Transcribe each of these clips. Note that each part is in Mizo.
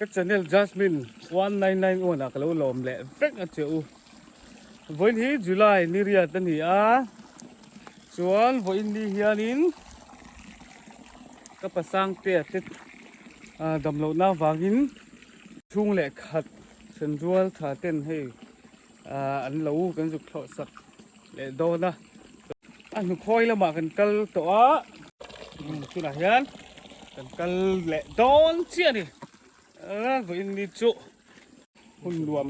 Ka channel Jasmine 1991 ah ka lo lawm leh vek a che u. Vawiin hi July ni riat a ni a, chuan vawiin ni hianin ka pasangtea te damlohna avangin chhung leh khat thenrual tha ten hei an lo kan zuk thlawh sak leh dawn a. A hnukhawi lamah kan kal tawh a, tunah hian kan kal leh dawn chiah a ni. Vawiin ni chu hun nuam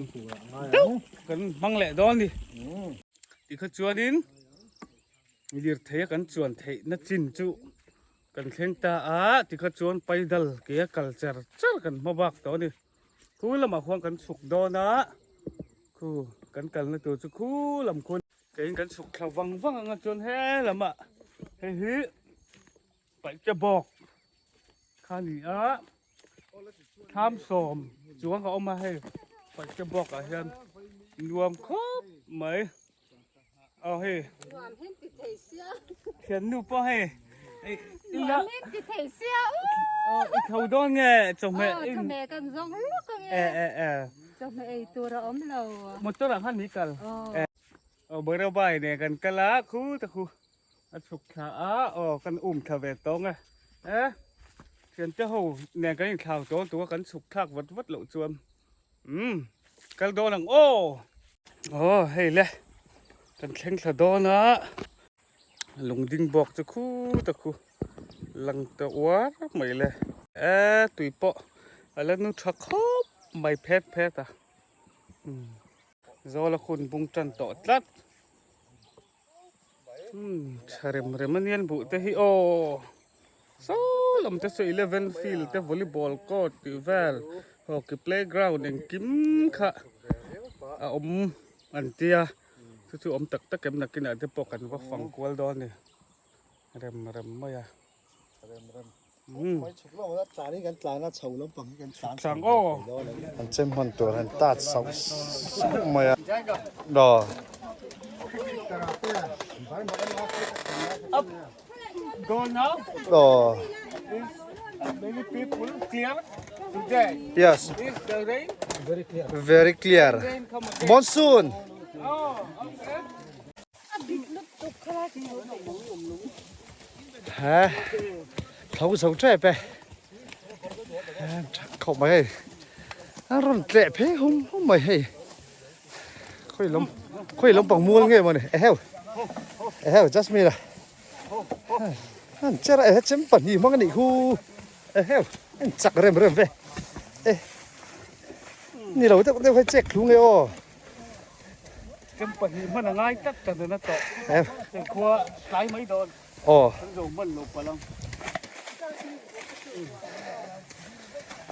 deuh kan hmang leh dawn a ni. Tikha chuanin lirthei a kan chuan theihna chin chu kan thleng ta a, tikha chuan paidal ke a kal char char kan hma bak tawh a ni. Khu lamah khuan kan chhuk dawn a, khu kan kalna tur chu khu lam khuan keiin kan chhuk thla vang vang ang a chuan he lamah hei hi paihte bawk kha a ni a, thlam sawm chuang a awm a hei paihte bawk ah hian nuam khawp mai. Aw hei. Nuam hin ti thei sia. Thiannu pawh hei. Nuam hin ti thei sia. Aw i tho dawn nge chawhmeh. Aw chawhmeh kan zawng lawk ange. E e e. Chawhmeh ei tur a awm lo. Motor ah khan mi kal. Aw Boirabai nen kan kal a khu ta khu a chhuk thla a aw kan um thla ve tawng e. E thiante ho nen kan inthlau tawn tuk a kan chhuk thlak vat vat loh chuan. Umm kal dawn ang aw. Aw hei le kan thleng thla dawn a lungding bawk chu khu ta khu lang ta uar mai le e tui pawh a la nu tha khawp mai phet phet a umm zawl a hun bung tan tawh tlat umm tha rem rem a nian buh te hi aw. Saw lam te chu eleven field te volleyball court tih vel hockey playground engkim kha a awm an tia chu chu awm tak tak em nakinah te pawh kan va fang kual dawn a ni rem rem mai a chhuk aw. An chem hman tur han tat sauh sauh mai a. Go now. Oh. Many people clear today. Yes. Is the rain? Very clear. Very clear. Monsoon. Oh, okay. Ha. Thlo zo tep e. Khawp mai hei. A rawn tleh phei hum hum mai hei. Khawi lam khawi lam pang mual nge mawni eheu eheu Jasmine a an cher a ehe chem pahnih hmang anih khu eheu an chak rem rem ve e ni lo deuh deuh hei chek thlu nge aw chem pahnih hman a ngai tlat ta nana tawh eh khua tlai mai dawn aw kan zo hman lo palang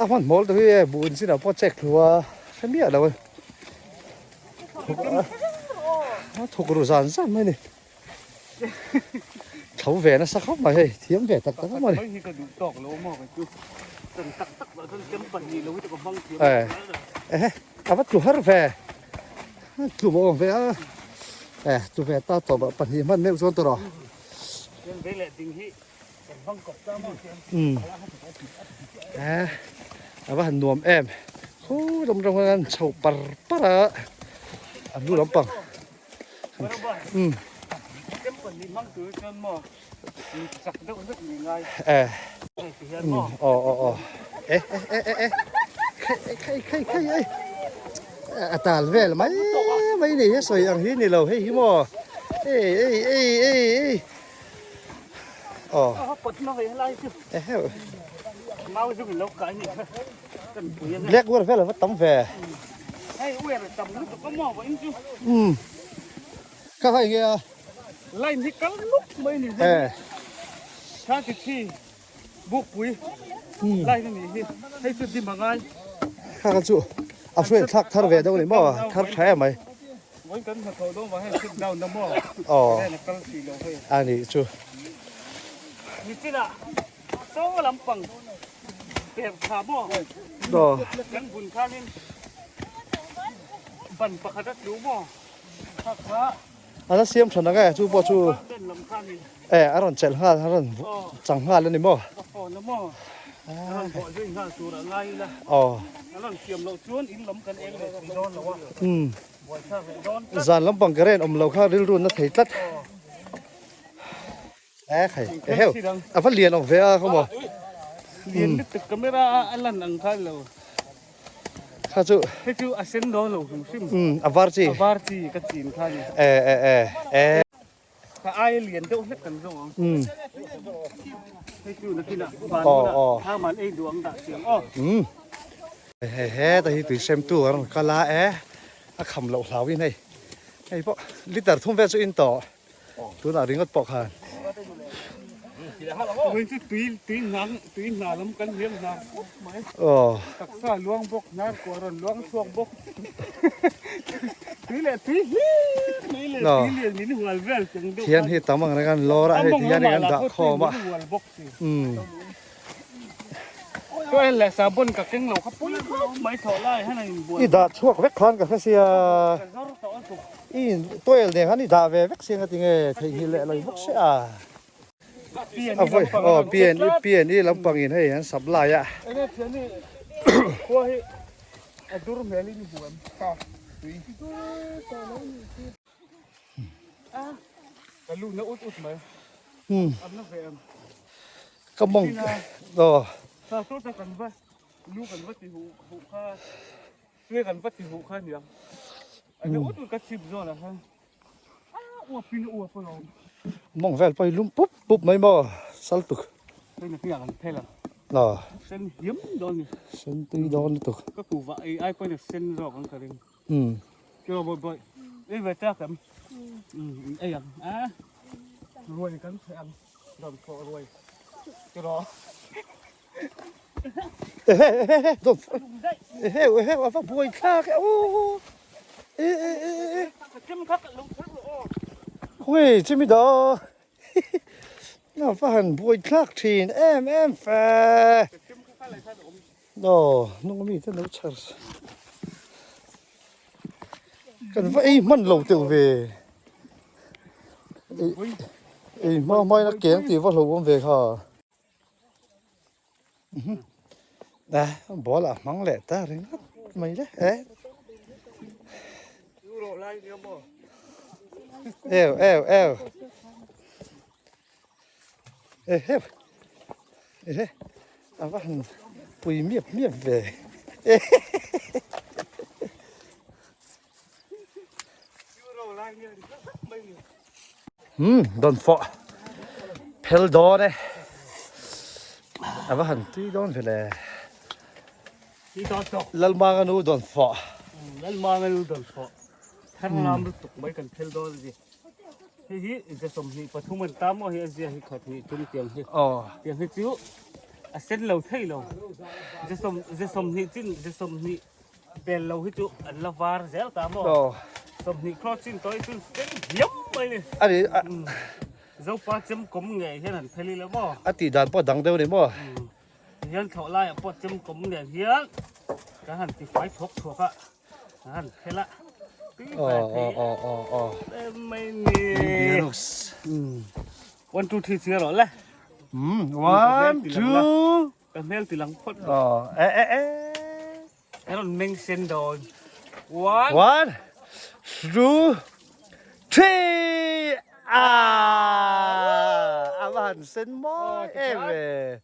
a hman hmawl tu hi e buh in chinah pawh chek thlu a hre miah lo e a thawk ru zan zan mai a ni tho ve nasa khawp mai hei thiam ve tak tak a maw ni e a va tlu har ve a tlu maw ve a e tlu ve ta tawp ah pahnih hman meuh chuan tawh rawh e a va han nuam em khu ram ram khan chho par par a a hnu lampang umm e aw aw aw e e e e khai khai khai khai ei a tal vel mai mai ni a sawi ang hi ni lo hei hi maw ei ei ei ei ei Aw. Eheu. Black uar vel a va tam ve. Umm. Ka hai nge a. Line hi kal luk mai ni. Eh. Tha ti thi buk pui. Line ani hi. Hei chu dim angai. Kha ka chu a hruai thlak thar ve deuh ni maw thar tha em mai. Vawiin kan hnathawh dawn vang hian sit down na maw? Aw. Ren a kal tih loh hei. A nih chu. Nichinah chaw lampang per tha maw? Aw. Kan bun khanin ban pakhat a tlu maw? Kha kha. A la siam tha nang e chu pawh chu. Ben lam khanin. E a rawn chelh nghal a rawn chang nghal a ni maw? Ka phone a maw? An rawn bawh zui nghal tur a ngai ila. Aw. An rawn siam loh chuan in lam kan eng leh thei dawn lo a. Umm. Buaithlak leh dawn tlat. Zan lampang current awm lo kha rilru na thei tlat. E khai e heu a va lian awm ve a khaw maw. Lian lutuk camera a a lan ang kha lo. Kha chu. Hei chu a sen dawn lo hrim hrim. Umm a var chi. A var chi ka chin kha ni. E e e e. Ka ai lian deuh hlek kan zawng ang. Umm. Hei chu nakinah van hunah thlam an ei duh ang dah chiang aw. Umm. He he ta hi tui sem tu a rawn kal a e a kham loh hlau in hei. Hei pawh liter thum vel chu in tawh. Tunah ringawt pawh khan. Vawiin chu tui tui hnang tui hna lam kan hliam hnar khawp mai. Aw. Taksa luang bawk hnar kuah rawn luang chhuak bawk. Tui leh tui hlir mai leh tui lian min hual vel chung deuh khan. Thian hi tam ang reng an lawr a hei tihian in an dah khawm a. Min hual bawk si. Chuan leh sabon ka keng lo kha pui khawp mai thawh lai hian a inbual. I dah chhuak vek khan ka hre sia. Ka zawr tawh a tuk. I in toel nen khan i dah ve vek sia nga tinge theihnghilh leh lo bawk sia. A vawi aw PNE PNE lampang in hei an supply a. Enge thian hi khua hi a dur hmel in huam ta tui. Ka lu na ut ut mai. An na ve em. Ka mawng aw. Sa saw ta kan va lu kan va ti huh huh kha tui kan va ti huh kha niang. A na ut ut ka chip zawn ah khan. A uap in a uap alawm. Mawng vel pawh hi lum pup pup mai maw sal tuk. Hei na piah kan phel ang. Aw. Sen hiam dawn ni. Sen tui dawn lutuk. Ka kuhva ei ai pawhin a sen zawk ang ka ring. Umm. Kilo bawi bawi. Ei ve tak em. Umm ei ang a. Ruai kan chhe ang. Dawn thawh ruai. Tiraw. Ehe ehe ehe dawn ehe ehe a va buai thlak e aw e e e e Khawi chumi daw a va han buai thlak thin em em fe aw hnung ami te lo chhar kan va ei hman lo teuh ve ei hma hma in a keng tih va hlauhawm ve kha. Ball ah hmang leh ta ringawt mai le e. Eu eu eu. Eheu. Ehe. A va han pui miap miap ve. Umm dawn fawh phel dawn e a va han tui dawn ve le Lalmanga nu dawn fawh Lalmanga nu dawn fawh thar lam lutuk mai kan phel dawn a ni hei hi ze 23 an tam aw hi a zia hi khat hnih tum tiang hi tiang hi chu a sen lo thei lo ze sawm ze 20 chin ze 20 Pel lo hi chu an la var zel ta maw? 20 crore chin tawh hi chu sen hiam mai ni. A ni a. Zopa chem kawm ngei hian an phel ila maw? A tih dan pawh dang deuh a ni maw? Hian thlawh laiah pawh chem kawm nen hian kan han ti fai thuak thuak a, kan han phel a. Tui ve thei em mai ni. 1 2 3 chhiar rawh le. 1 2 Ka hmel ti lang phawt. Aw e e e. Ka rawn meng sen dawn. One. One, two, three. Ah! A va han sen mawi em e.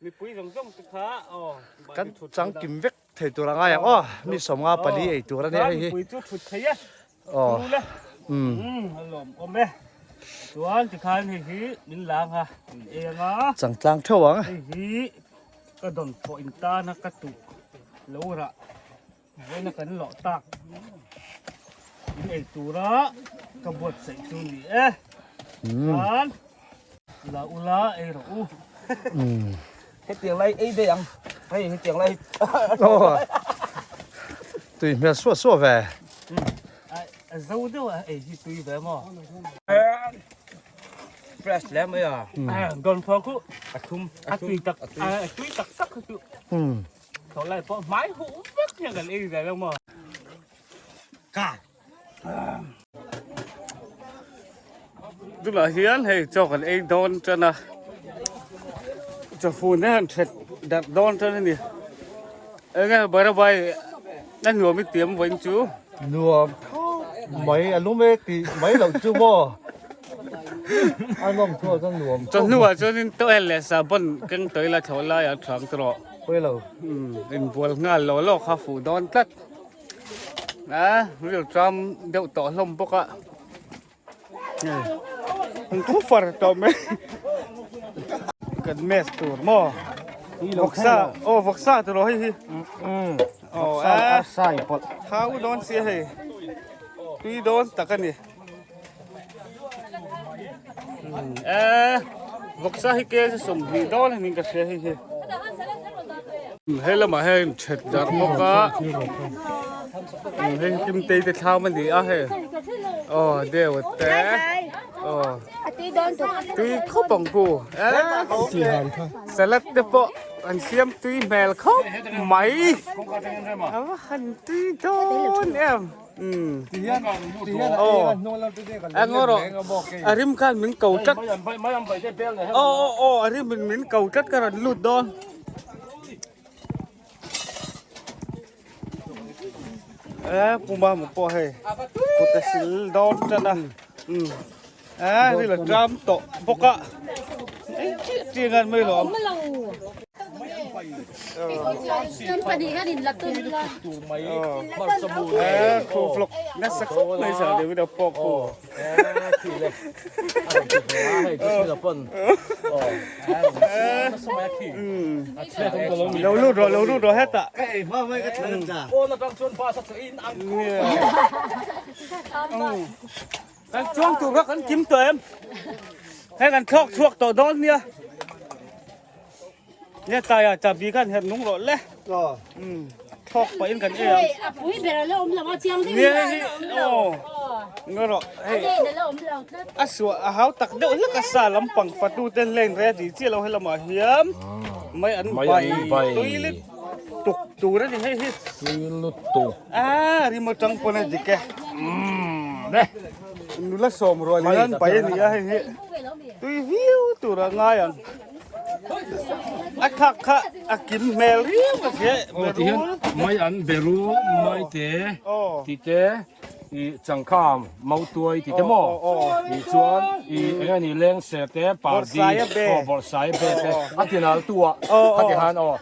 Mipui zawng zawng te kha aw. Kan changkim vek thei tur a ngai ang aw. Mi 54 ei tur a nia hei hi. Mipui chu thut thei e. Aw. Thu le. Umm. A lawm awm e. Chuan tikhan hei hi min lang a, min ei ang a. Changtlang theuh ang. Hei hi ka dawn thawh in tan a ka tuh lo rah vawiin a kan lawh tak in ei tura ka buatsaih chu ni e. Chuan la ula ei rawh u. Hetiang lai ei daih ang. Hei hetiang lai. Tui hmel suah suah ve. A zo deuh a ei hi tui ve maw. Fresh hle mai a. Dawn phuang khu. A thum. A tui tak a tui tak tak kha chu. Tho lai pawh hmai huh vek hian kan ei ve lo maw. Ka. Tunah hian hei chaw kan ei dawn tan a, chawfun te han that darh dawn tan a ni. Enge Barabai a nuam i tiam vawiin chu. Nuam khawp mai a lum e tih mai loh chu maw a nawm thu ah chuan nuam khawp. Chawhnuah chuanin towel leh sahbawn keng tawih la thlawh laiah thlang ta rawh. Pawi lo. Inbual nghal law law kha fuh dawn tlat. A ril tram deuh tawh hlawm bawk a. An thu far tawh mai. Kan mess tur maw? Vawksa, aw vawksa tur aw hei hi. Aw a sai pawlh. Thau dawn sia hei. Tui dawn tak a ni. E vawksa hi ke 20 dawn a ni ka hria hei hi. He lamah hian that darh bawk a hei kim tei te thlam a ni a hei aw deuh te aw tui khawp ang ku salad te pawh an siam tui hmel khawp mai a va han tui dawn em. Eng rawh a rim khan min ko tlat aw aw aw a rim in min ko tlat ka rawn lut dawn e puma maw pawh hei kut a sil dawn tan a e ril a tram tawh bawk a ei chiah chiah ngan mai lo ang. Lo lut rawh lo lut rawh hetah. Kan chuang tur kha kan kim tawh em? Hei kan thlawk chhuak tawh dawn nia. Nia tlaiah chabi khan herh nung rawh le. Thlawk pahin kan ei ang. A pui ber a la awm lo a chiang deuh Nia hei hi aw. Nga rawh hei. A la awm lo tlat. A suah a hau tak deuh hlek a sa lampang fatu ten lane ready chiah lo he lamah hian mai an bai tui lit tuk tur a ni hei hi. Tui lutuk. A rim atang pawn a dik e. Nula sawm rual in an pai a ni a hei hi. Tui viau tur a ngai ang. A thak kha a kim hmel riau a hria berul. Mai an berul mai te ti te i changkha mautuai ti te maw i chuan i eng ani leng ser te pardi aw bawrhsai be te a ti nal tu a a ti han aw a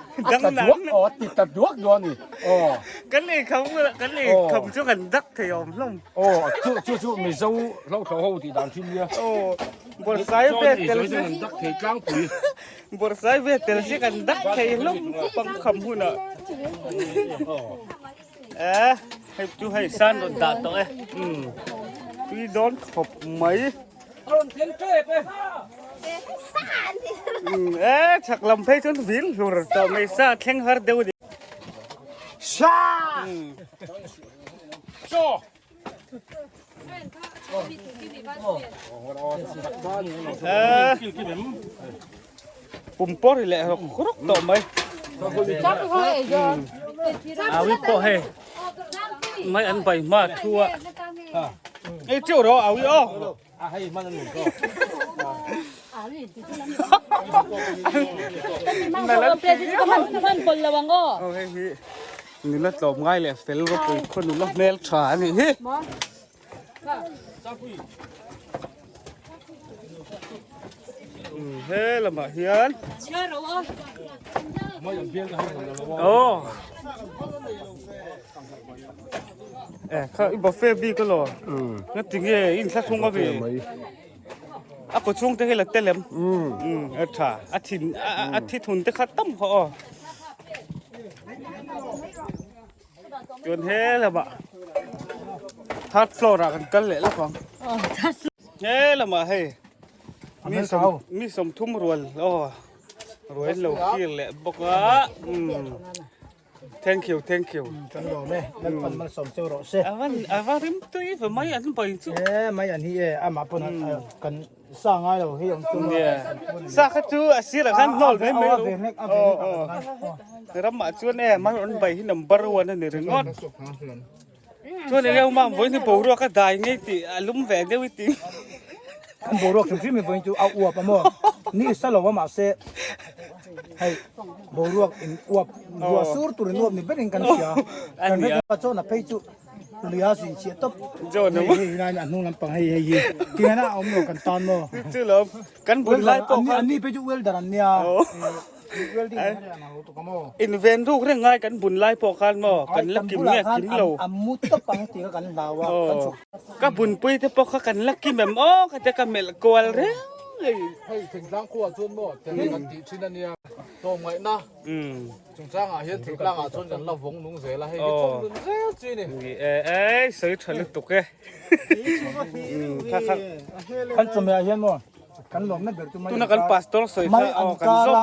ta duak aw a ti ta duak duak a ni aw. Kan ei kham kan ei kham chu kan dak thei awm hlawm. Aw chu chu chu Mizo hlauhthlawh ho tih dan thin nia. Aw bawrhsai ve tel chu kan dak thei tlangpui. Bawrhsai ve tel chu kan dak thei hlawm khawp ang kham hunah. Eh hei chu hei san rawn dah tawh e. Umm tui dawn khawp mai. Umm eh chhak lam phei chuan vil hlur tawh mai sa thleng har deuh a ni. Sha! Pum pawr hi leh rawk rawk tawh mai. Awi pawh hei mai an bai hma thu a. Ei chiu rawh awi aw. Hei hi nula tlawm ngai leh fel ropui khaw nula hmel tha a nih hi. He lamah hian aw eh kha i buffet bik elaw nga tinge in thla chhung a mi a kaw chhung te hi la tel em a tha a thin a thi thun te kha tam kha aw Chuan he lamah third floor ah kan kal leh lawk ang. He lamah hei mi sawm mi sawmthum rual aw ruai an lo kir leh bawk a umm thank you thank you. Kan lawm e Lalpan malsawm cheu rawh se. A van a va rim tui ve mai an pai chu. E mai an hi e amah pawn kan Sa ngai lo hi awm chu. Sa kha chu a sirah khan hnawl mai mai lo. Ramah chuan e mai rawn bai hi number one a ni ringawt. Chuan eng emaw vawiin hi boruak a dai ngei tih a lum ve deuh i tih. An boruak hrim hrim hi vawiin chu a uap a maw? Ni sa lo a mahse. Hei boruak in uap ruah sur tur in uap ni berin kan hria. Kan hre pa chawn a phei chu luia zin chhiah tawp. Hei hei lai a hnung lampang hei hei hi tinghana a awm lo kan tan maw. Chu lo kan bul lai pawh khan. Anni phei chu welder an nia. Welding an nia ang lo tuk a maw. Inven ruk reng ngai kan bun lai pawh khan maw kan la kim nge kim lo. A mu tawp ang tih kha kan hlau a kan chhuk. Ka bunpui te pawh kha kan la kim em aw ka te ka melh kual reng. Hei thingtlang khuaah chuan maw tel kan tih thin a nia tlawmngaihna chungchangah hian thingtlangah chuan kan la vawng nung zel a hei hi chawm nun zel chi a ni. Ni e ei sawi tha lutuk e. Kan chawhmeh ah hian maw kan lawmna ber chu mai Tuna kan pastor sawi kha aw kan zawm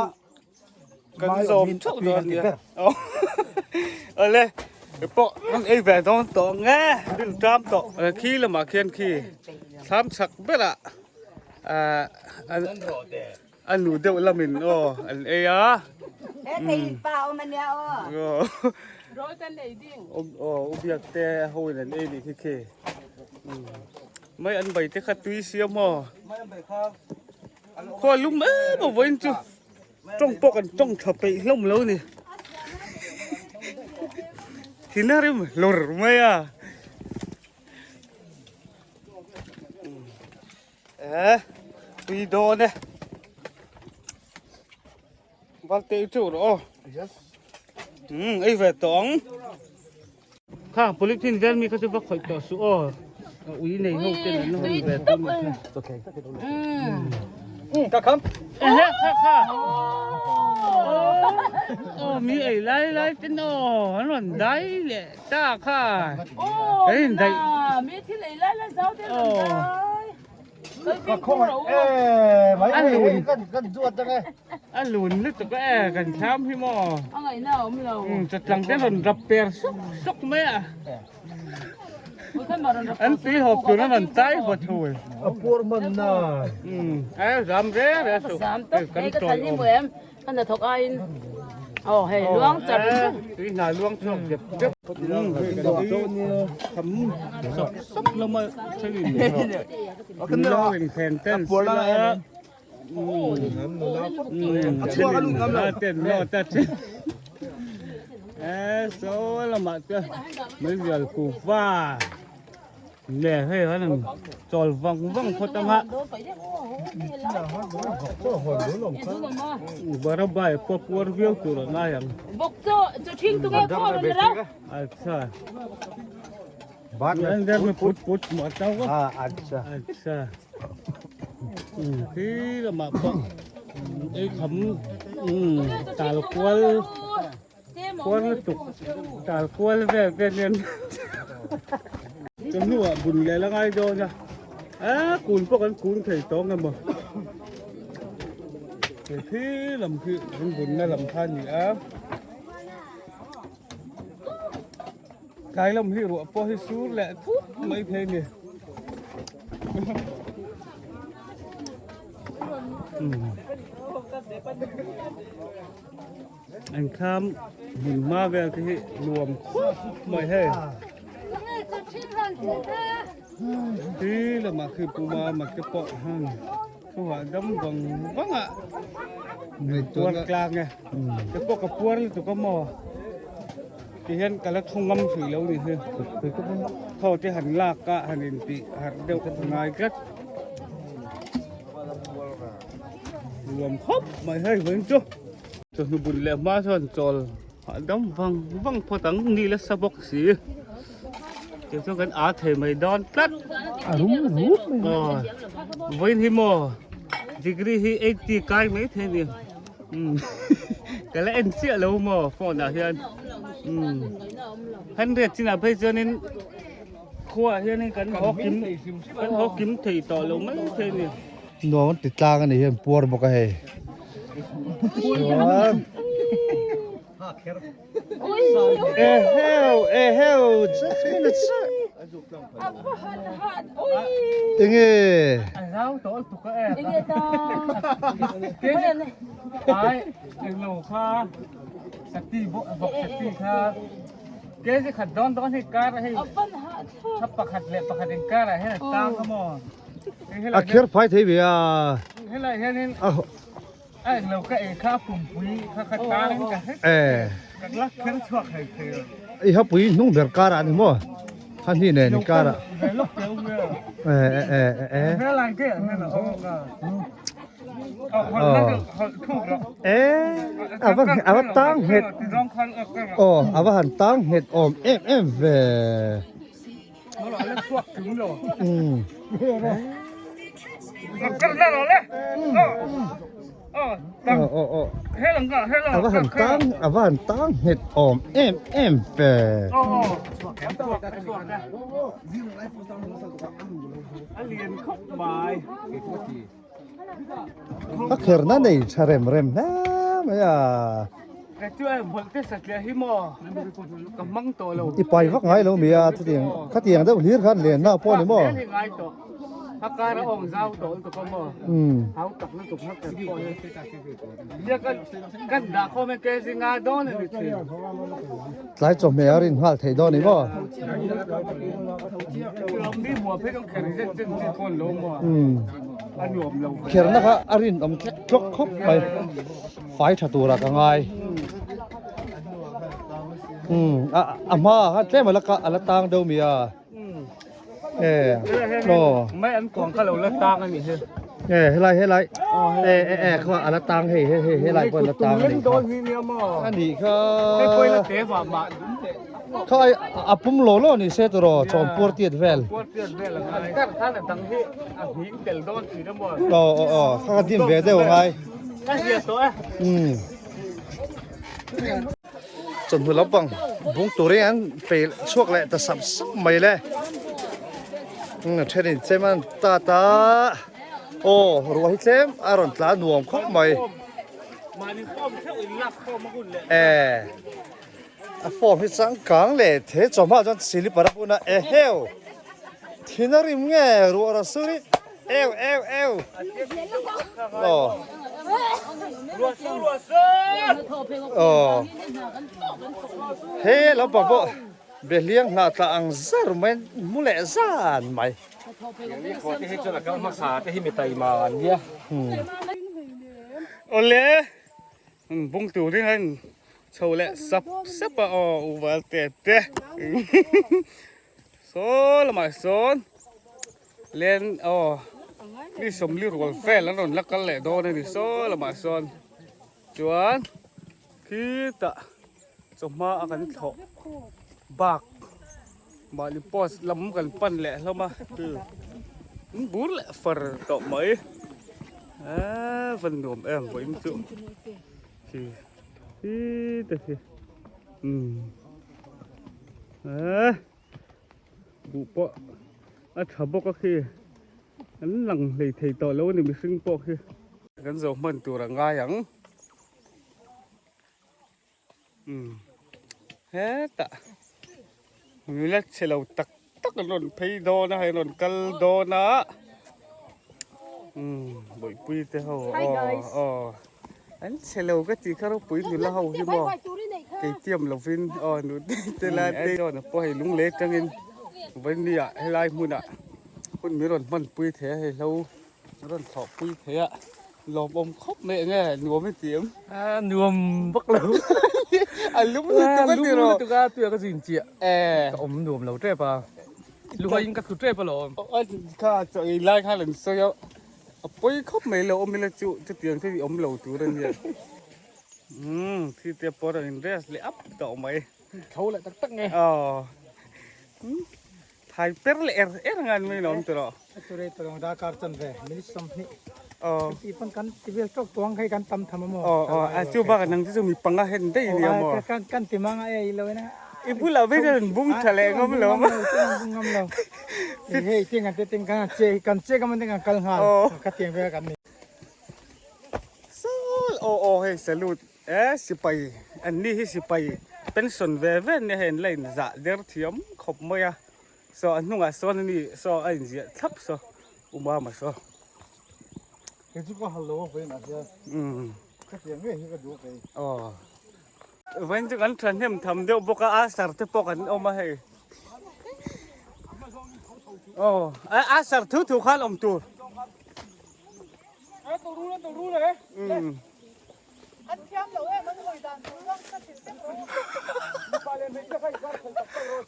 kan zawm theuh dawn nia. Awle pawh kan ei ve dawn tawh ang e rin ṭam tawh. Khi lamah khian khi thlam chhak berah a nu deuh lamin aw an ei a. Aw u biak te ho in an ei nih khi khi. Mai an bai te kha tui sia maw. Khua lum em a vawiin chu tawng pawh kan tawng tha peih hlawm lo ni. Thina rim hlawr mai a. Eh, tui dawn e. Valte i teuh rawh aw. Yes. Um, ei ve tawh ang. Kha polythene vel mi kha chu va khawih tawh suh aw. Ui nei ho ten an hawn ve tawh mai kha. Um, ka kham. Ehe, kha kha. Aw, mi ei lai lai ten aw, an rawn dai leh ta kha. Kan in daih. Mi thil ei lai lai zau te rawn dai. Ka khawngaih e mai hei kan kan zuat ang e. A lun lutuk e kan thlam hi maw. A ngaihna a awm lo. Chatlang te rawn rap per sawk sawk mai a. An tui hawp tur a rawn tai vaw thui. A puar man na. E zam re re su. Zam tawp hei ka thal hi maw em. Ka hnathawk aiin aw hei luang char chu. Tui hna luang chhuak dep dep. Kham sawk sawk lama thenin lo in phen ten sila ten lo ta chen e so lama te mai vial ku va Nè hei han an chawl vang vang phawt ang a. Barabai pawh puar viau tur a ngai ang. Acha. Andar me put put ma tau ka. Acha. Acha. Khi lamah pawh ei kham tal kual. Kual lutuk tal kual vel te hian chu hnuah bun leh la ngai dawn a a kun pawh kan kun thei tawh ang emaw he khi lam khi kan bunna lam kha a ni a tlai lam hi ruah pawh hi sur leh thut mai thei a ni. An thlam hmun hma vel te hi nuam khawp mai hei. Ti lamah khi puma mat te pawh hang thu hahdam vang vang a puar tlang e te pawh ka puar lutuk a maw ti hian ka la thu ngam hrih lo ni hi thaw te han lak a han intih harh deuh ngai tlat. Nuam khawp mai hei vawiin chu. Chawhnu bun leh hma chuan chawl hahdam vang vang phawt ang ni nasa bawk si. Tiang chuan kan aa thei mai dawn tlat. A rum rum mai. Aw vawiin hi maw degree hi 80 kai mai thei a ni. Umm ka la en chiah lo maw phone ah hian umm 100 chinah phei chuanin. Khuaah hianin kan haw kim kan haw kim thei tawh lo mai thei a ni. Nuam an ti tlang a ni hian puar bawk a hei. Chuan Eheu eheu just minute sir. Enge? A zau tawh lutuk a e. Enge ta? Ai englo kha sati bawk sati kha. Kg khat dawn dawn hi kar hei tha pakhat leh pakhat in kar ah hian a tang a maw A kher phai thei ve a helai hianin E. I hapui hnung ber karah ani maw? Ha hni nen i karah. E e e e e. E ava ava tang nghet. Aw ava han tang nghet awm em em ve. A va han tang a va han tang nghet awm em em ve. A kherna nei tha rem rem hle mai a. I pai vak ngai lo mi a chutiang khatiang deuh hlir khan lenna pawh a ni maw. Tlai chawhmeh a rin nghal theih dawn a ni maw. Kherna kha a rinawm tlek tlawk khawp mai fai tha turah ka ngai umm a a hma ah khan tlem a la a la tang deuh mi a e aw mai an kuang kha lo la tang a nih hi e helai helai e e e kha a la tang hei hei hei helai pawh a la tang a nih kha a nih kha hei pawh ila te vah mah Kha ai a pum law law ni se tawh chawm puar tiat vel. Puar tiat vel a ngai. Kar khan a dang hi a hing tel dawn thin a maw. Aw aw aw kha ka dim ve deuh a ngai. Ka hria tawh e. Umm. Chawhnu lampang bung turin an pe chhuak leh ta sap sap mai le. Umm a then in chem an tat a. Aw ruah hi tlem a rawn tla nuam khawp mai. Mahni form theuh in lak khawm a hun leh. E. A form hi changkang leh the chawhma chuan silipar a bun a eheu thin a rim nge ruah rawh sur hi eu eu eu aw aw he lampang pawh behliang hnah tla ang zar mai mu leh zan mai. Awle bung turin a in chho leh sap sap a aw u val te te saw lamah sawn len aw mi sawmli rual vel an rawn la kal leh dawn a ni saw lamah sawn chuan khitah chawhma a kan thlawh bak mahni post lam kan pan leh hlawm a bur leh far tawh mai eee va nuam em vawiin chu khi khi te khi umm eee buh pawh a tha bawk a khi an lang hlei thei tawh lo a ni mihring pawh khi kan zo hman tur a ngai ang. Umm hetah nula chhe lo tak tak an rawn phei dawn a hei an rawn kal dawn a umm bawihpui te ho aw aw an chhe lo ka tih kha ropui nula ho hi maw kei tiam lovin aw nute te lai te chuan pawh hei lung leh atangin vawinia helai hmunah hun min rawn hmanpui thei a hei hlo. Rawn thlawh pui thei a, lawmawm khawp mai enge nuam i ti em? A nuam vak lo. A lum lutuk a ti rawh. A lum lutuk a, tuia ka zin chiah. Eh. Ka awm nuam lo tep a. Luhaiin ka tlu tep alawm. Kha chaw ei lai khan an sawi a, a pawi khawp mai lo awm ila chu chutiang chu i awm lo tur a nia. Umm thi te pawh rawn in rest leh ap tawh mai. Tho leh tak tak nge. Aw. Thai per leh er er ngan mai lawm tawh rawh. A chu rei tawh darkar chan ve minute 20. Aw. Ti pawn kan ti vel tawk tuang hei kan tam tham a maw. Aw aw a chu bak nang chu chu mi panga hen daih nia maw. Kan kan ti mang a ei lo ina. I bulah vek chuan bung tha leh ngam lo maw. Bung ngam lo. Hei tiang kan te ting kan che kan che kan man kan kal nghal. Ka tiang vel kan ni. Sawl aw aw hei salute. E sipai an ni hi sipai pension ve ve ania hei an la in zah der thiam khawp mai a saw a hnungah sawn ani saw a inziah thlap saw u mama saw. Kei chu ka hal lo a vawiin ah hian ka tiang ngei hi ka duh a kei. Aw vawiin chu kan thahnem tham deuh bawk a asar te pawh kan awm a hei aw asar thu thu khan awm tur.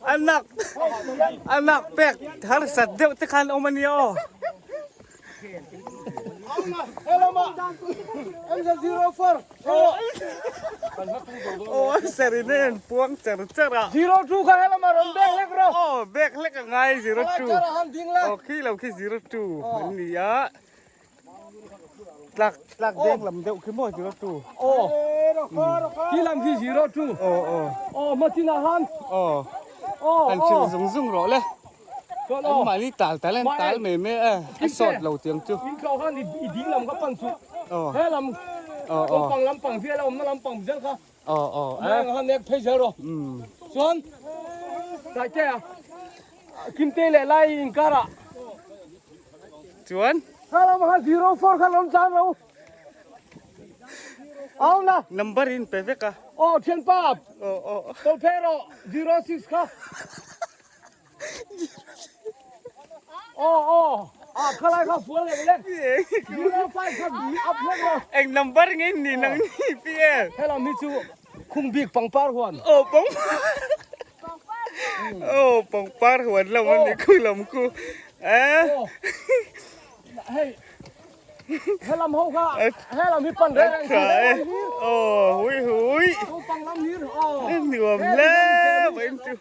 A nak a nak pek harsat deuh te khan awm a nia aw. Aw serine an puang cher cher a. 02 kha helama rawn bek hlek rawh. Aw bek hlek a ngai 02. Aw khi lo khi 02 an ni a. Tlak tlak deng lam deuh khi maw 02. Aw khi lam khi 02. Aw aw. Aw hmatinah khan. Aw. Aw An thil zung zung rawh le. Chuan An aw. mahni tal tal an tal mai mai a. A sawt lo tiang chu. In tlawh khan i ding lam kha pan suh. Aw. He lam Aw aw. lampang lampang vel a awmna lampang zel kha. Aw aw. Mai ang kha nek phei zel rawh. Chuan Taitea Kimte leh Lai inkarah. Chuan. Kha lam kha 04 kha rawn tlan ro. Auna. Number in pe vek a. Aw thianpa. Aw aw. Tawlh phei rawh 06 kha. Aw aw ah khalai kha fual lek lek 05 kha bi up hlek rawh. Eng number nge ni nang ni pi e. Helam hi chu khung bik pangpar huan. Aw pangpar. Aw pangpar huan lam a ni khu lam khu. Eh. Hei helam ho kha helam hi pan reng reng chu. Aw hui hui. Pang lam hir aw. Nuam hle mai chu.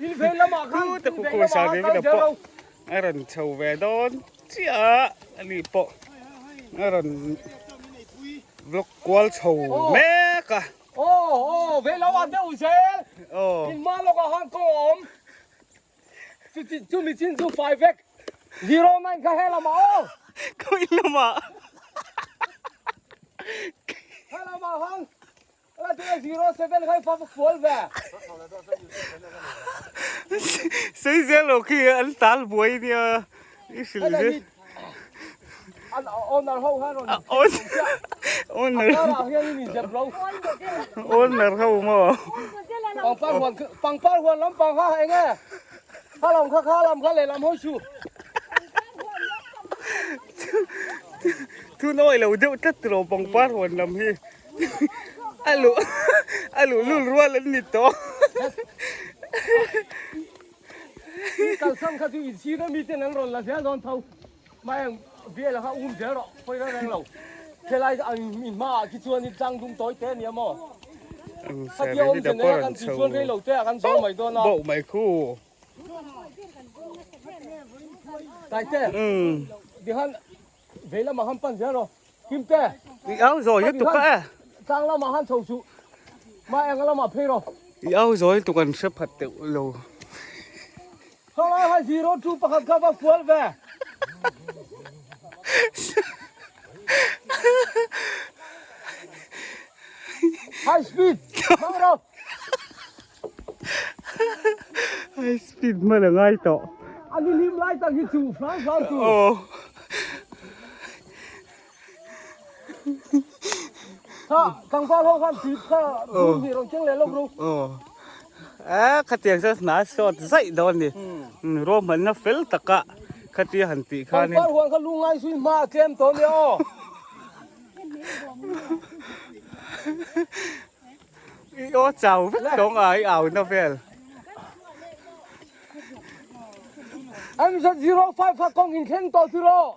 In vei lamah khan Khu te khu khu sa David a pawh a rawn chho ve dawn chiah a ni pawh a rawn vlog kual chho mek a. Aw aw vei lo ah deuh zel Aw. In hma lawkah khan kawng a awm chuti chumi chin chu fai vek 09 kha he lamah aw. Khawi lamah. He lamah khan Sei zel lo khi an tal buai nia i hrilh zel. Owner owner ho maw. Pangpar huan lampang kha eng e kha lam kha kha lam kha lehlam ho chu. Thu nawi lo deuh tlat tiraw pangpar huan lam hi. A luh a luh lul rual an ni tawh. I kalsan kha chu in sir a miten an rawn la zel dawn tho. Mai vel kha um zel rawh pawi reng reng lo. Helai in hmaah khi chuan in tlang dum tawi te a nia maw? Khatia awm zen nei a kan tih chuan rei lo te ah kan zo mai dawn a. Boh mai khu. Taite. Tihan Vei lamah han pan zel rawh. Kimte. I au zawi lutuk a e. Tlang lamah han chho suh. Mah enga lamah phei rawh. I au zawi lutuk an hre phat deuh lo. Khawngai kha 02 pakhat kha va fual ve. High speed hmang rawh. High speed hman a ngai tawh. A ni hlim lai tak hi chu hram hram tur. Aw. Kha tlangval ho khan tui kha bur hnih rawn keng leh lawk ru. Aw. A khatiang chuan hna sawt zaih dawn ni. Ruahmanna fel taka khatia han tih khanin. Pangpar huan kha lu ngai zui hma a tlem tawh nia aw. I aw chau vek tawng a i au na vel. MZ05 kha kawng in thleng tawh tiraw.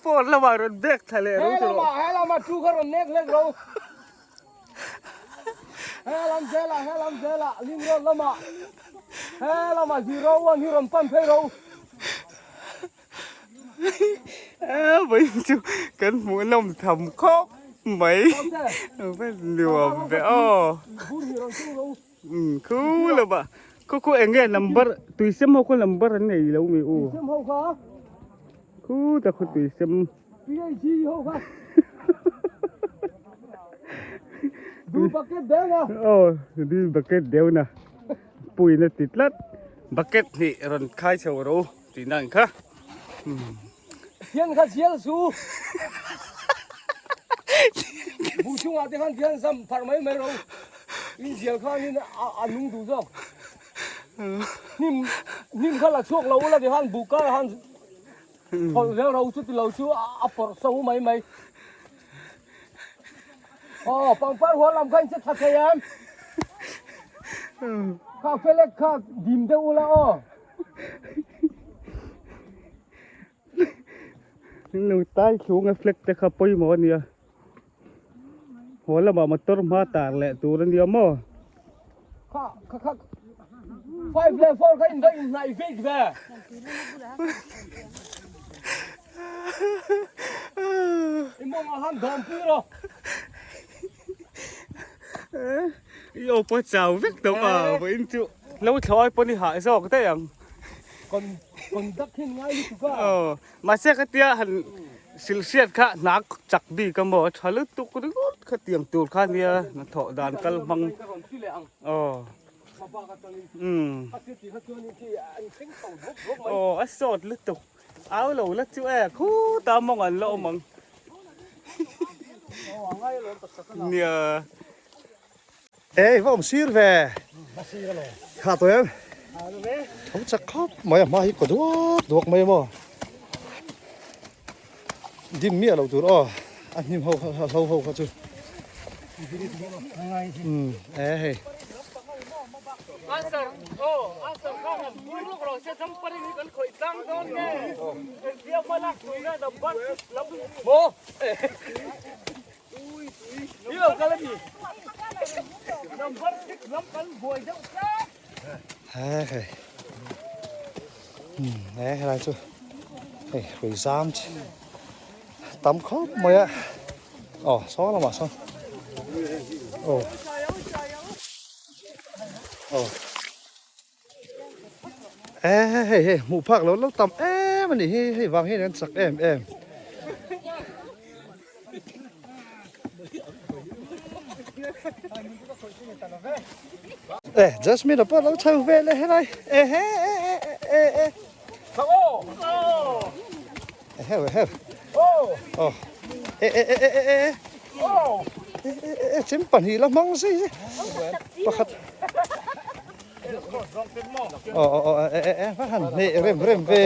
Phone lamah rawn bek thla leh ro tiraw. He lamah he lamah thu kha rawn nek hlek ro. He lam zelah he lam zelah ling road lamah he lamah 01 hi rawn pan phei ro. Vawiin chu kan hmuh nawm tham khawp mai va nuam ve aw khu lova khu khu eng nge number tui sem ho khaw number an nei lo mi u khu ta khu tui sem aw di bucket deuh na puina ti tlat bucket hnih rawn khai chho ro. Tih na ang kha. Thian kha zial su. Bu chungah te khan thian zam pharh mai mai ro. In zial khan in a nung duh zawk. Hnim hnim kha la chhuak lo ula ti khan bu kar khan thawlh zel ro chu ti lo chu a pawrh so mai mai. Aw pangpar huan lam kha in che tha thei em? Kha felek kha dim deuh ula aw. Lo tai thlung a flag te kha pawimawh a nia. Haw lamah motor hma tar leh tur a nia maw? Kha kha kha 5 leh 4 kha in va inhnaih vek ve. I mawngah han dawm pui rawh. I aw pawh chau vek tawh a vawiin chu lo thlawh ai pawn i hah zawk daih ang. Conduct hian ngai lutuk a. Aw mahse khatia han silhriat kha hna chak bik a maw a tha lutuk ringawt khatiang tur kha nia hnathawh dan kal hmang aw umm aw a sawt lutuk au lo la chu e khutah mawng an la awm ang nia. Ei va awm sir ve kha tawh em tho chak khawp mai a hma hi kaw duak duak mai maw dim miah loh tur aw a hnim ho kha a hlo ho kha chu umm e hei. Hei he helai chu hei hrui zam chi tam khawp mai a aw saw lamah sawn aw aw e hei hei hmuh phak lo lo tam em a ni hi hei vang hian an chak em em. E Jasmine a pawh lo chho vel e helai e he e e e e eheu eheu aw e e e e e e e e chem pahnih la hmang zui zui pakhat aw aw aw e e e va han hneh rem rem ve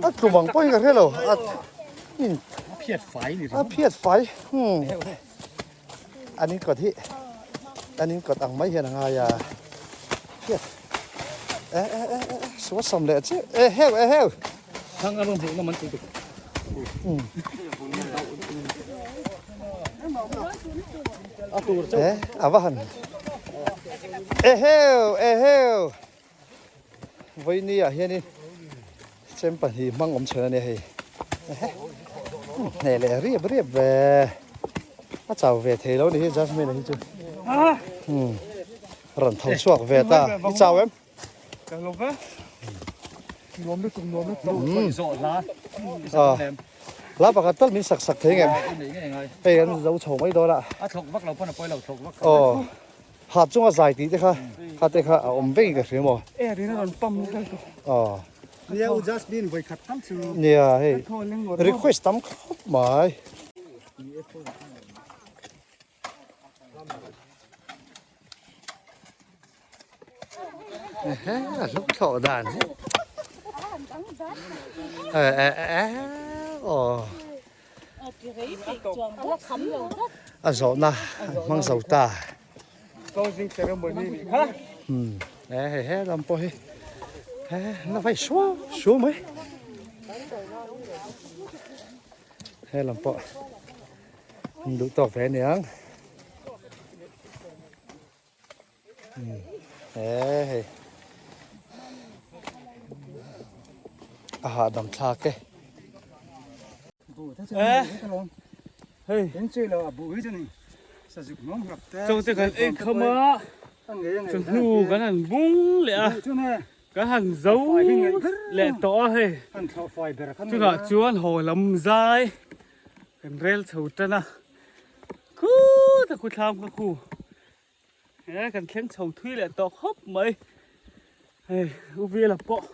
a tlum ang pawhin ka hre lo a phiat fai ni a phiat fai hmm an in kawt hi an in kawt ang mai hian a ngai a phiat e e e e sual sam leh chiah e heu e heu thang a rawn hmuh na man tih tuk a tur chauh e a va han e heu e heu vawiini ah hianin chem pahnih hmang awm chhen a nia hei hneh leh riap riap ve a chau ve thei lo a ni hi Jasmine a hi chu rawn tho chhuak ve ta i chau em Ka lo ve. Nuam lutuk nuam lutuk. Khawih zawh hla. Hla pakhat tal min sak sak thei ngem. Hei kan zo chho mai dawn a. A thlawk vak lo pawn a pawi lo thlawk vak. Aw. Hat chunga zai tih te kha kha te kha a awm vek in ka hria maw. E rin a rawn pam vel tawh. Aw. Nia u Jasmine vawi khat tal chu. Nia hei request tam khawp mai. A hluk thlawh dan hi a zawhna hmang zo ta e hei he lam pawh hi he la vai suau suau mai he lam pawh an duh tawk ve aniang. He hei a hahdam thlak e. Hei chaw te kan ei kham a chawhnu kan han bung leh a kan han zo leh tawh a hei chutah chuan haw lam zai kan rel chho tan a khutah khu thlam kha khu. He kan thleng chho thui leh tawh khawp mai. Hei u Vela pawh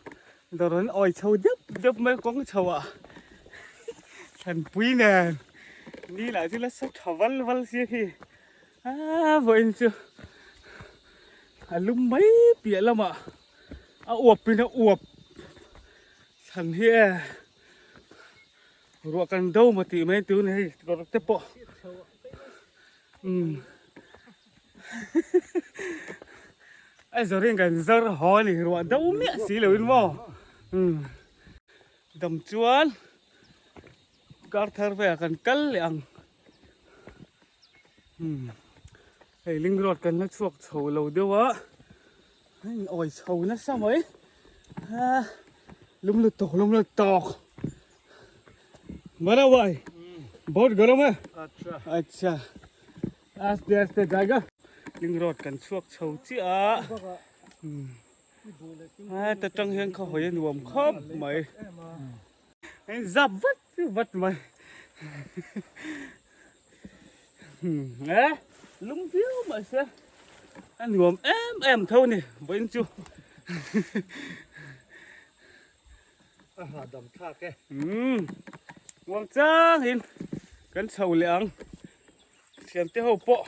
dawr an awi chho deuh deuh mai kawng chho ah Thlanpui nen ni lah chu la sa tha val val sia khi a vawiin chu a lum mai piah lamah a uap in a uap thlan hi e. Ruah kan do maw tih mai tun hei kawr te pawh umm a zawrin kan zawr haw a ni ruah do miah si lo in maw umm dam chuan kar thar velah kan kal leh ang umm hei ling road kan la chhuak chho lo deuh a a in awi chho nasa mai a lum lutuk lum lutuk Bana bhai bahut garam hai acha aste aste jayega ling road kan chhuak chho chiah a a ta tang hian khaw hawi a nuam khawp mai a in zap vat vat mai e lung viau mahse a nuam em em tho a ni vawiin chu. A hahdam thlak e. Umm muang changin kan chho leh ang thiante ho pawh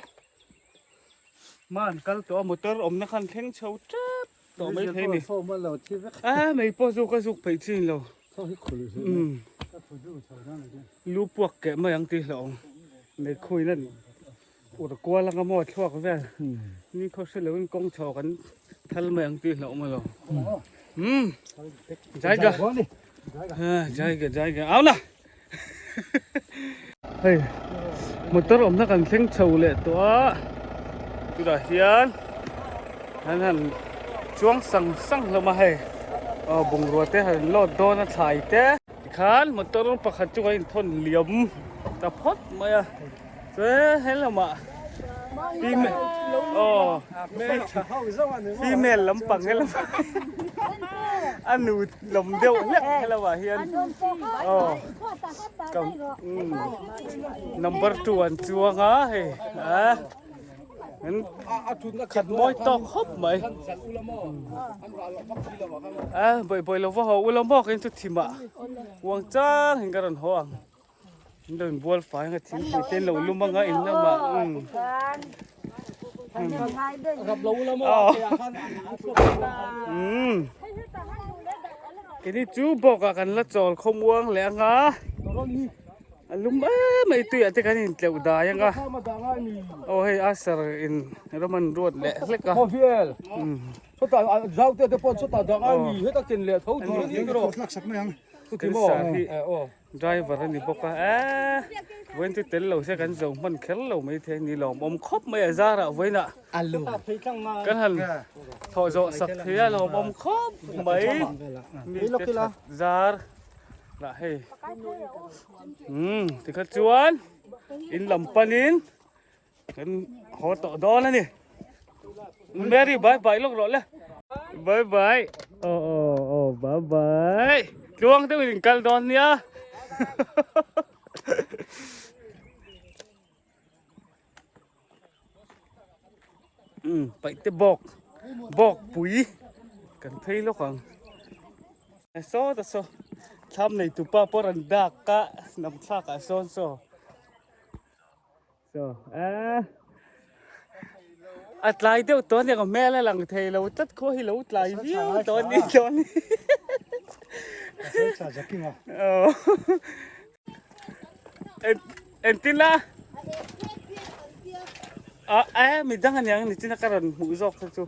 hma an kal tawh a motor awmna khan thleng chho tep tawh mai thei a ni a mei pawh zuk a zuk peih chin lo umm lu puak keh mai ang tih hlauh ang mei khuin a nih ur kual anga maw thluak vel ni khaw hre loin kawng chho kan thal mai ang tih hlauh maw lo umm jaiga jaiga jaiga au la hei motor awmna kan thleng chho leh tawh a tunah hian an han chuang sang sang hlawm a hei aw bungrua te han load dawn a thlai te tikhan motor pakhat chu kan inthawn liam ta phawt mai a. Chuan he lamah female aw female lampang he lamah a nu lawm deuh hlek he lamah hian aw kam number 2 an chuang a hei a an khat mawi tawk khawp mai a bawihbawi lo va haw ula maw ka in chu thimah uang chang in ka rawn haw ang. An lo inbual fai anga thingpui te an lo lum anga in lamah umm umm keini chu bawk ah kan la chawl khawmuang leh anga a lum em mai tuiah te kan intleuh dai anga aw hei asar in ram an ruat leh hlek a umm Driver a ni bawk a eee vawiin chu tel lo se kan zo hman kher lo mai thei a ni lawmawm khawp mai a zarah vawiinah kan han thawh zawh sak thei a lawmawm khawp mai mite that zar lah hei umm tikha chuan in lam panin kan haw tawh dawn a ni Mary bye bye lawk rawh le bye bye aw aw aw bye bye tluang deuhin in kal dawn nia um paih te bawk bawk pui kan phei lawk ang saw ta saw thlam nei tupa pawh rawn dak a nam thlak ah sawn saw So, eh. A tlai deuh tawh aniang a hmel a lang thei lo tlat khaw hi lo tlai viau tawh a ni tawh a ni. Entin la? A eh midang aniang nichina ka rawn hmuh zawk kha chu.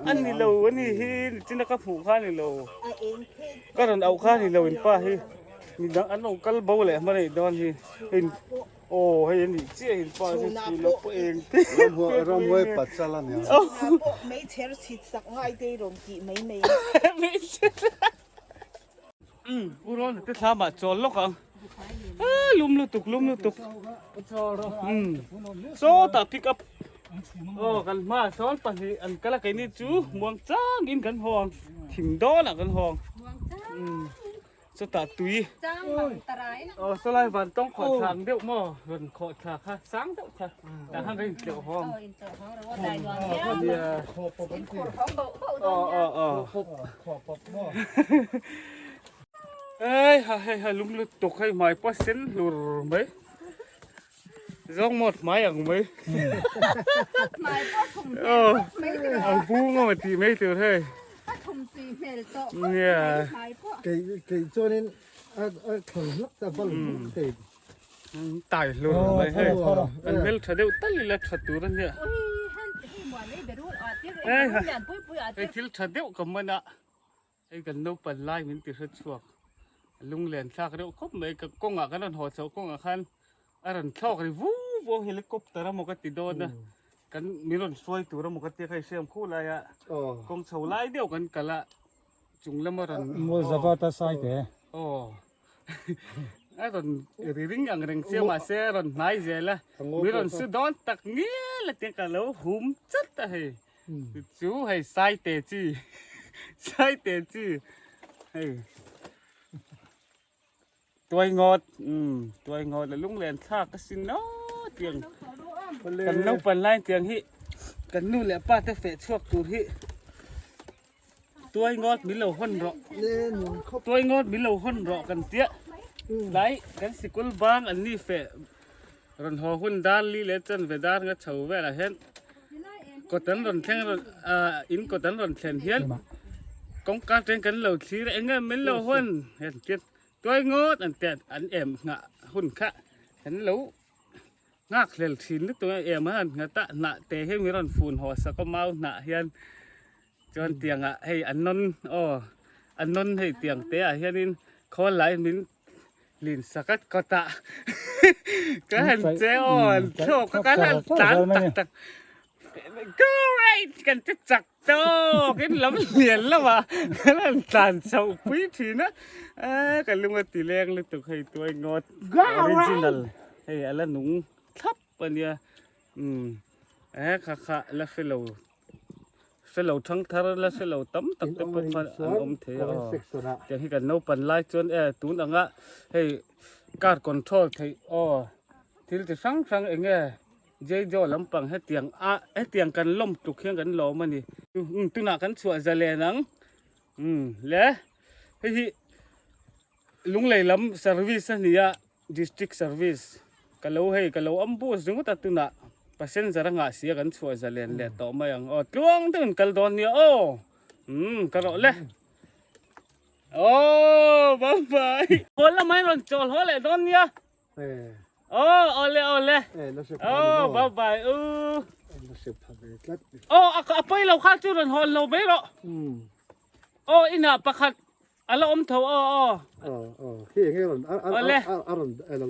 A ni lo a ni hi nichina ka hmuh kha a ni lo. Ka rawn auh kha a ni lo in pa hi. Midang an lo kal bo leh hma neih dawn hi. Aw hei a nih chiah in pa chu thil a pawh eng te Ramhuai pachal a nia. Chhunah pawh meichher chhit sak ngai te i rawn tih mai mai a. Meichher Umm u Rawna te thlamah chawl lawk ang. Ah lum lutuk lum lutuk. Umm sawtah pick up. Aw kan hmaah sawn pahnih an kal a keini chu muang changin kan haw ang thing dawnah kan haw ang. Umm. Chutah tui aw sawlai van tawng khawh thla ang deuh maw rawn khawh thla kha sang deuh kha tah khan ka intleuh hawng nia aw aw aw ei ha hei ha lung lutuk hei hmai pawh a sen hlur mai zawng mawt hmai ang mai aw a bung a tih mai tur hei nia Kei kei chuanin. A thlan hlak ta bal buk thei. Tai hlur mai hei. Kan hmel tha deuh tal ila tha tur a nia. Hei thil tha deuh ka man a. Hei kan naupan lai min ti hre chhuak. Lunglen thlak reuh khawp mai ka kawngah kan rawn haw chhoh kawngah khan a rawn thlawk ri vu vu a helicopter emaw ka ti dawn a. Kan min rawn hruai tur emaw ka tia kha i hriam khu lai a. Kawng chho lai deuh kan kal a. Chung lama rawn Mual zavata sai te. Aw. A rawn ri ring ang reng sia mahse a rawn hnai zel a. Mi rawn su dawn tak ngial a tia ka lo hum chat a hei. Chu hei sai te chi. Sai te chi. Hei. Tuai ngawt umm tuai ngawt a lunglen thlak a sin aw tiang kan naupan lai tiang hi kan nu leh pa te feh chhuak tur hi tuai ngawt min lo hawn rawh tuai ngawt min lo hawn rawh kan tia tlai kan sikul bang an ni feh rawn haw hun dar li leh chuan ve dar nga chho velah hian kawt an rawn thleng rawn ah in kawt an rawn thlen hian kawngka atang kan lo thlir a eng nge min lo hawn hian tian tuai ngawt an tia an em nghah hun kha kan lo nghak hlel thin lutuk a em a han nghat a hnah te hi min rawn fun haw sak a mau hnah hian chuan tiangah hei a nawn aw a nawn hei tiang te ah hianin khawl lai min Lin sakat kawtah ka han che aw an thlawk a kan han tlan tak tak go right kan ti chak tawk in lam lian lama kan han tlan chhoh pui thin a ka lung a ti leng lutuk hei tuai ngawt original hei a la nung thlap a nia umm e kha kha la hre lo. Hre lo thang thar la hre lo tam tak te pawh khan an awm thei a aw. Tiang hi kan naupan lai chuan e tun anga hei car control theih aw thil chi hrang hrang eng nge Jaijo lampang hetiang a hetiang kan lawm tluk hian kan lawm a ni. Umm tunah kan chhuah zalen ang umm le hei hi Lunglei lam service a ni a. District Service ka lo hei ka lo ambush ringawt a tunah passenger a ngah sia kan chhuah zalen leh tawh mai ang aw tluang deuhin kal dawn nia aw umm ka rawh le aw bye bye haw lamah in rawn chawl haw leh dawn nia aw awle awle aw bye bye u aw a pawi lo kha chu rawn hawn lo mai rawh aw inah pakhat A la awm tho aw aw. Aw aw khi enge rawn a a a rawn a lo.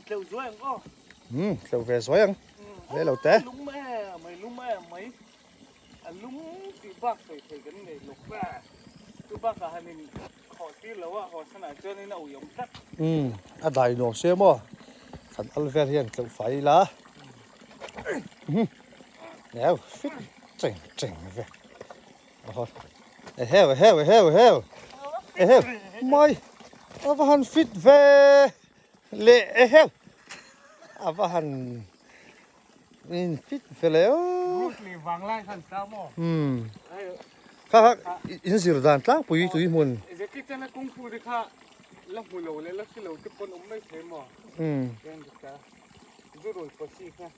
Tleuh zuai ang aw. Um tleuh ve zuai ang. Ve lo te. Lum e mai lum e mai. A lum tih bak sawi thei kan nei lo va. Chu bakah han in khawh tir lo a haw sanah chuan in a ui awm tlat. Um a dai nuam se maw. Kan al vel hian tleuh fai ila. Neu fit cheng cheng ve. Oho. Eheu eheu eheu eheu. Eheu. Mai. Ava han fit ve. Le eheu. Ava han in fit ve le o. Bruce Lee vanglai khan sa maw. Hmm. Kha kha in zir dan tlangpui tui hmun. Jackie Chan a kung fu te kha la hmu lo le la hre lo te pawn awm mai thei maw. Hmm. Zu rui pawh kha.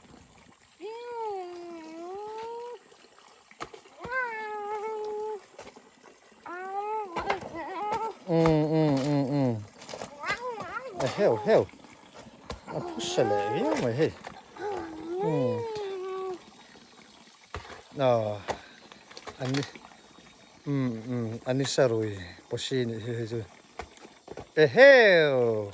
Um um um um a heu heu a phusa leh viau mai hei um aw an ni um um an ni sarui pawsi nih hi hei chu eheu.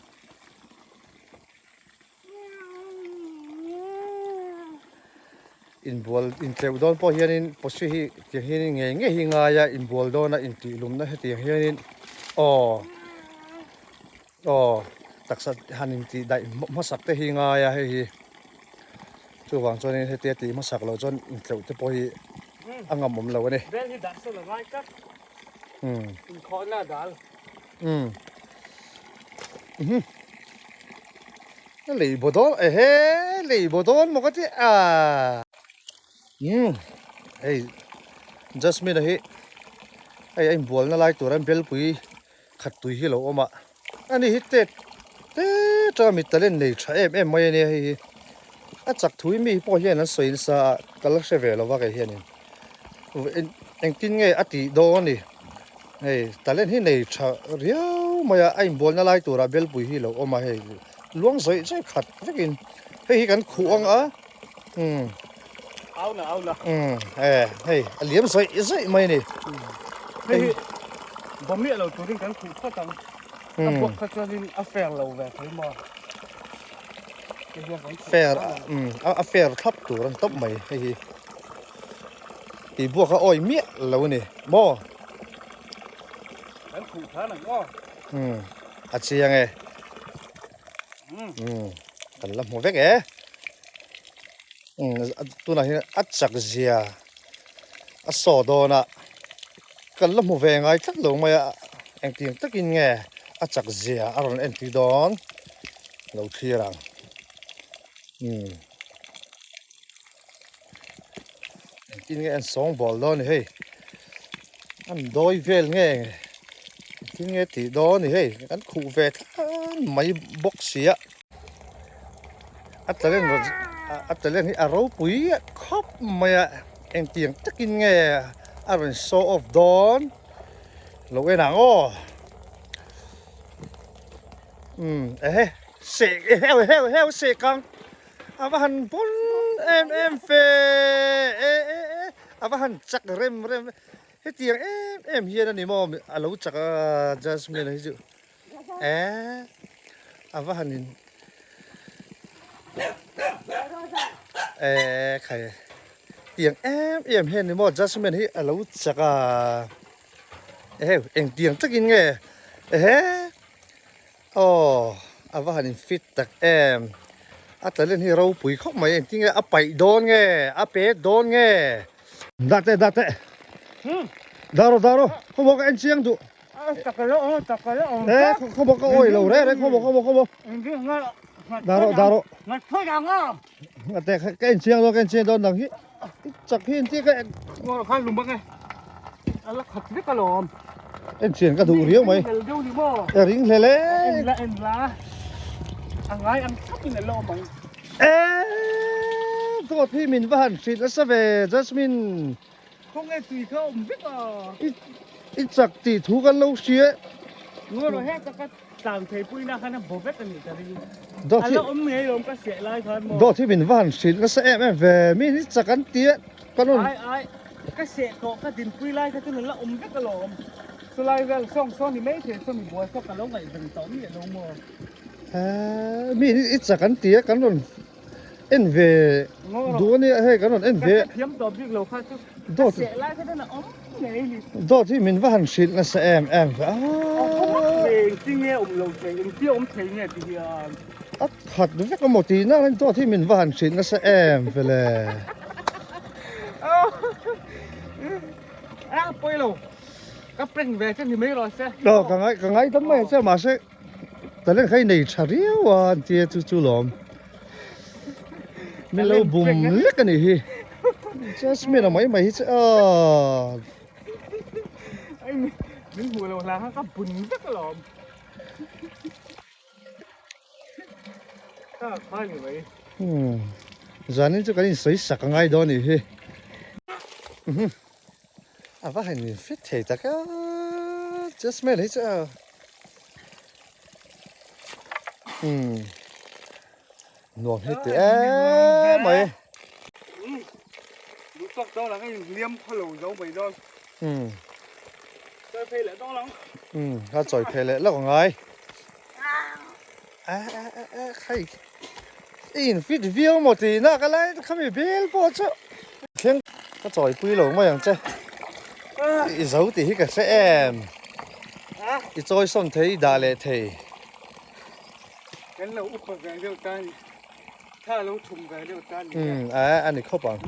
Inbual intleuh dawn pawh hianin posi hi tiang hianin ngei ngei hi ngai a inbual dawna intih lumna hetiang hianin aw aw taksa han intih daih hmasak te hi ngai a hei hi chuvang chuanin hetia tih hmasak loh chuan intleuh te pawh hi a ngam awm lo a ni. Bel hi dah sawn a ngai tlat. Umm. Inkhawhna a dal. Umm. Mhm. Lei bo dawn ehe lei bo dawn maw ka ti a. Umm. Hei Jasmine a hi hei a inbualna lai tur an belpui khat tui hi a lo awm a. Ani hi tet te tanga mi talent nei tha em em mai a nia hei hi. A chak thui mi pawh hian an sawi nasa a ka la hre ve lo va kei hianin. Engtin nge a tih dawn a ni? Hei talent hi nei tha riau mai a, a inbualna lai turah belpui hi a lo awm a hei luang zawih zawih khat vekin hei hi kan khuh ang a umm Auna auna umm e hei a liam zawih zawih mai a ni. Hei hi bawmiah lo turin kan khuh phawt ang a buak kha chuanin a fair lo ve thei maw? Fair umm a fair thlap tur a ni tawp mai hei hi. Tih buak a awi miah lo a ni maw? Kan khuh than ang aw. Umm a chiang e. Umm kan la hmu vek e. Umm tunah hian a chak zia a saw dawn a kan la hmu ve ngai tlat lo mai a engtiang takin nge a chak zia a rawn entir dawn lo thlir ang. Umm. Engtin nge an sawng bawl dawn ni hei an dawi vel nge engtin nge tih dawn ni hei an khuh ve thlan mai bawk si a a talent rawn a talent hi a ropui khawp mai a engtiang takin nge a rawn show off dawn lo en ang aw umm ehe seh heu heu heu seh kang. A va han pawn em em fe e e e a va han chak rem rem hetiang em em hian a ni maw a lo chak a Jasmine hi chu e a va han in e khai tiang em em hian a ni maw Jasmine hi a lo chak a eheu engtiang takin nge ehe. Aw, a va han in fit tak em. A talent hi ropui khawp mai, engtin nge a paih dawn nge, a pek dawn nge. Dah teh, dah teh. Dah rawh, dah rawh. Khaw maw ka en chiang duh. Eh, khaw maw ka awi lo reh reh, khaw maw, khaw maw, khaw maw. Dah rawh, dah rawh. Teh, ka en chiang dawn, ka en chiang dawn dang hi. Chak hi engtia ka en. Ngaw khan lum bang e. A la khat vek alawm. En chian ka duh riau mai. Ring hlel deuh ni maw? E ring hlel e. En la en la. A ngai ang thlap in a la awm ang. E dawt hi min va han hrilh nasa ve Jasmine. Khawnge tui kha awm vek a. I chak tih thu kan lo hria. Ngaw rawh heta ka Tlang thei puina khan a bo vek a nih ka ring. A la awm ngei lawm ka seh lai khan maw. Dawt hi min va han hrilh nasa em em ve, mi hi chak an ti a, ka rawn. Ai ai, ka seh tawh ka dinpui lai kha chuan a la awm vek alawm. Chulai vel sawng sawn ni mai thei saw mi buai saw ka lo ngaihven tawh miah lo maw. Mi hi chak an ti a, kan rawn en ve duh a nia hei kan rawn en ve. Ka hrethiam tawh bik lo kha chu ka seh lai kha chuan a awm ngei ni. Dawt hi min va han hrilh nasa em em ve a. Engtin nge awm lo thei engtia awm thei nge ti hian. A khat vek amaw tih nak in dawt hi min va han hrilh nasa em ve le. A pawi lo ka prank ve che ni mai rawh se. Aw ka ngai ka ngai dam mai ang che mahse. Talent kha i nei tha riau a an tia chu chu lawm. Min lo bum lek a nih hi. Jasmine a mai mai hi chu aw. Ai min hmuh lo hlang kha ka bun vek alawm. Ka kha ni mai. Hmm. Zanin chu kan insawi sak a ngai dawn a nih hi. A va han in fit thei tak a Jasmine hi chu a umm nuam hi ti em mai duh tawk dawn ang a in hliam khaw lo zo mai dawn umm chawi phei leh dawn ang umm a chawi phei leh lawk angai a a a a khai i in fit viau maw tih nak a lai khami bel pawh chu thleng ka chawi pui lo mai ang che i zo tih hi ka hre em i chawi sawn thei i dah leh thei kan lo upa ve deuh ta ni tha lo thum ve deuh ta ni umm a a ni khawp ang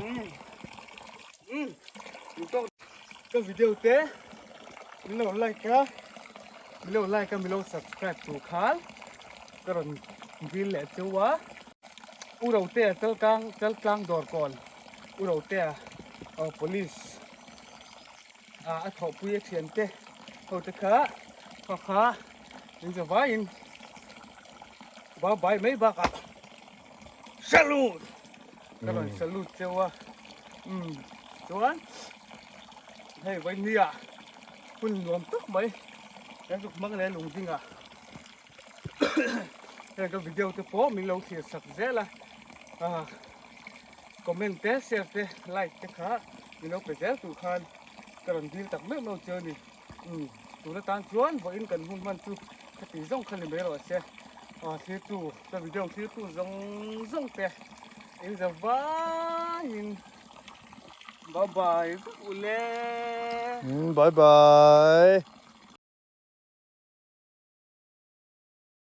umm ka video te min lo like a min lo like a min lo subscribe tur khan ka rawn dil leh cheu a u rotea chalkang chaltlang dawr kawn u rotea aw police ah a thawhpui a thian te ho te kha kha kha in za vaiin bye bye mai bakah salute ka rawn salute cheu a umm chuan. Hei vawinia hun nuam tak mai kan zuk hmang leh lung dingah heng ka video te pawh min lo thlir sak zel a ah comment te share te like te kha min lo pe zel tur khan ka rawn dil tak meuh meuh chu a ni umm tun atan chuan vawiin kan hun hman chu khati zawng kha ni mai rawh se ah thlir tu ka video thlir tu zawng zawng te in za vaiin. Bye bye vek ule. Bye bye.